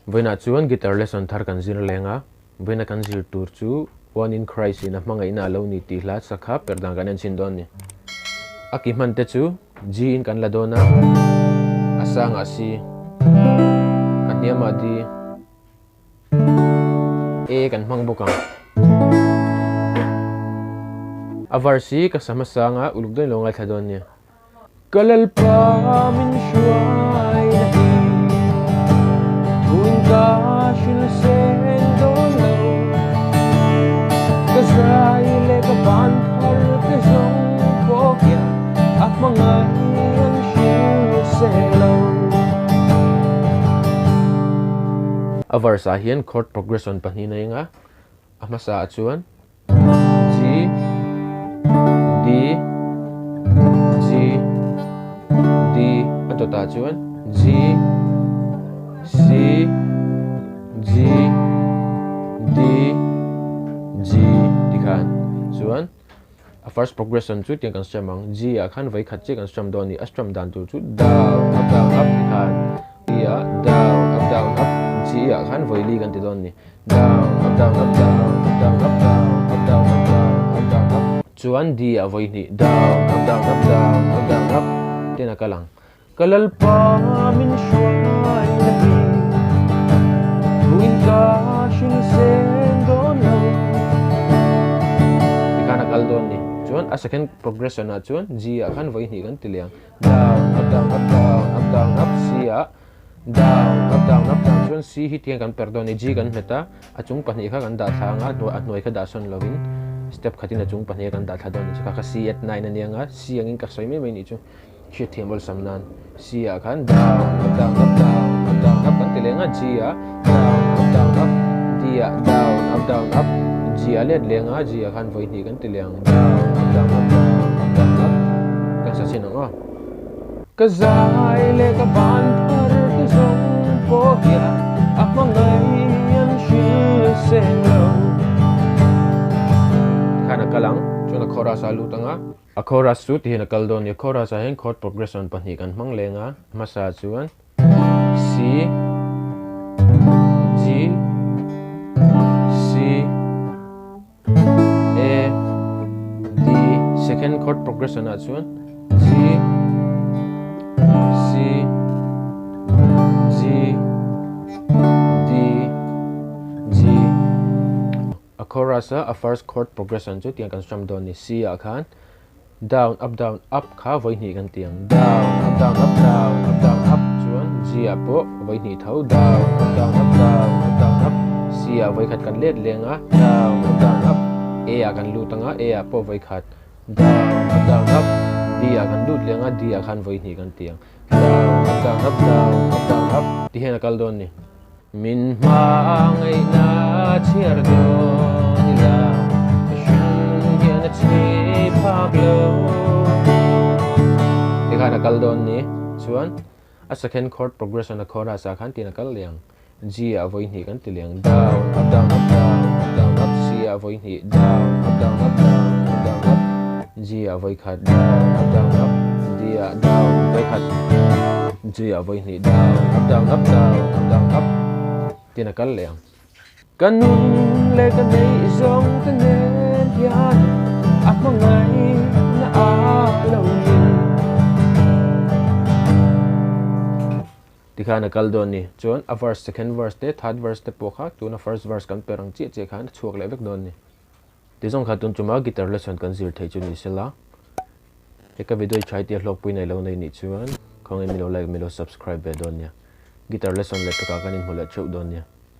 Vawiinah chuan guitar lesson thar kan zir leng a, vawiina kan zir tur chu One in Christ in a hmangaihna a lo ni tih hla sakha per dan kan enchhin dawn a ni. A ki hman te chu G in kan la dawn a, a sangah C, a hniamah D, A kan hmang bawk ang. A verse hi ka sa hmasa anga uluk dawn lo ngaithla dawn nia. Ka Lalpa min hruai na hi Thuin ka hril seng dawn lo Ka zai leh ka ban phar te zawng pawh hian A hmangaih an hril seng lo. A verse ah hian chord progression pahnih na eng a, a hmasa ah chuan G D G D a dawtah chuan G C G D G ti khan chuan a first progression chu tiang kan strum ang G ah khan vawi khat chiah kan strum dawn a ni a strum dan tur chu down up down up ti khan D ah down up down up G ah khan vawi li kan ti dawn a ni. Down up down up down up down up down up down up down up down up chuan D ah vawi hnih down up down up down up down up ten a kal ang. Ka Lalpa min hruai na hi thuin ka hring seng dawn lo tikhan a kal dawn ni. Chuan a second progression ah chuan G ah khan vawi hnih kan ti leh ang down up down up down up down up C ah Down, up down, up down chuan C hi tiang kan per dawn a ni. G kan hmet a, a chung pahnih kha kan dah thla ang a, a hnuai kha dah sawn lovin step khatin a chung pahnih kan dah thla dawn a ni. Chukha kha C at nine a nia ang a, C angin ka sawi mai mai nih chu hriatthiam awlsam nan. C ah khan down, up down, up down, up down, up kan ti leh ang a, G ah down, up down, up, D ah down, up down, up, G ah let leh ang a, G ah khan vawi hnih kan ti leh ang, down, up down, up down, up down, up kan sa chhin ang aw. Ka zai leh ka ban phar te zawng pawh hian a hmangaih an hril seng lo. Tikhan a kal ang, chuan a chorus ah a lut ang a. A chorus chu tihian a kal dawn a ni. A chorus ah hian chord progression pahnih kan hmang leng a, hmasa chuan C, G, C, A, D, second chord progression ah chuan G, C, G, D, G. A chorus a a first chord progression chu tiang kan strum dawn a ni. C ah khan down up down up kha vawi hnih kan ti ang. Down up down up down up down up chuan G ah pawh vawi hnih tho down up down up down up down up C ah vawi khat kan let leng a down up down up A ah kan lut ang a A ah pawh vawi khat down up down up D ah kan lut leng a D ah khan vawi hnih kan ti ang down up down up down up down up ti hian a kal dawn a ni. Min hmangaihna chhiar dawn ila mihring hian a chhi phak lo. Tikhan a kal dawn ni chuan a second chord progression a chorus ah khan tin a kal leh ang. G ah vawi hnih kan ti leh ang down up down up down up down up C ah vawi hnih down up down up down up down up G ah vawi khat down up down up D ah down vawi khat G ah vawi hnih down up down up down up down up tin a kal leh ang. Ka nun leh ka neih zawng te nen hian a hmangaihna a lo ni. Tikhan a kal dawn ni. Chuan a verse second verse te third verse te pawh kha tuna first verse kan per ang chiah chiah khan a chhuak leh vek dawn ni. Ti zawng kha tun chuma guitar lesson kan zir theih chu ni sela. He ka video hi try tia hlawkpui nei lo nei nih chuan khawngaih milo like milo subscribe ve dawn nia. Guitar lesson leh takah kan inhmu leh theuh dawn nia.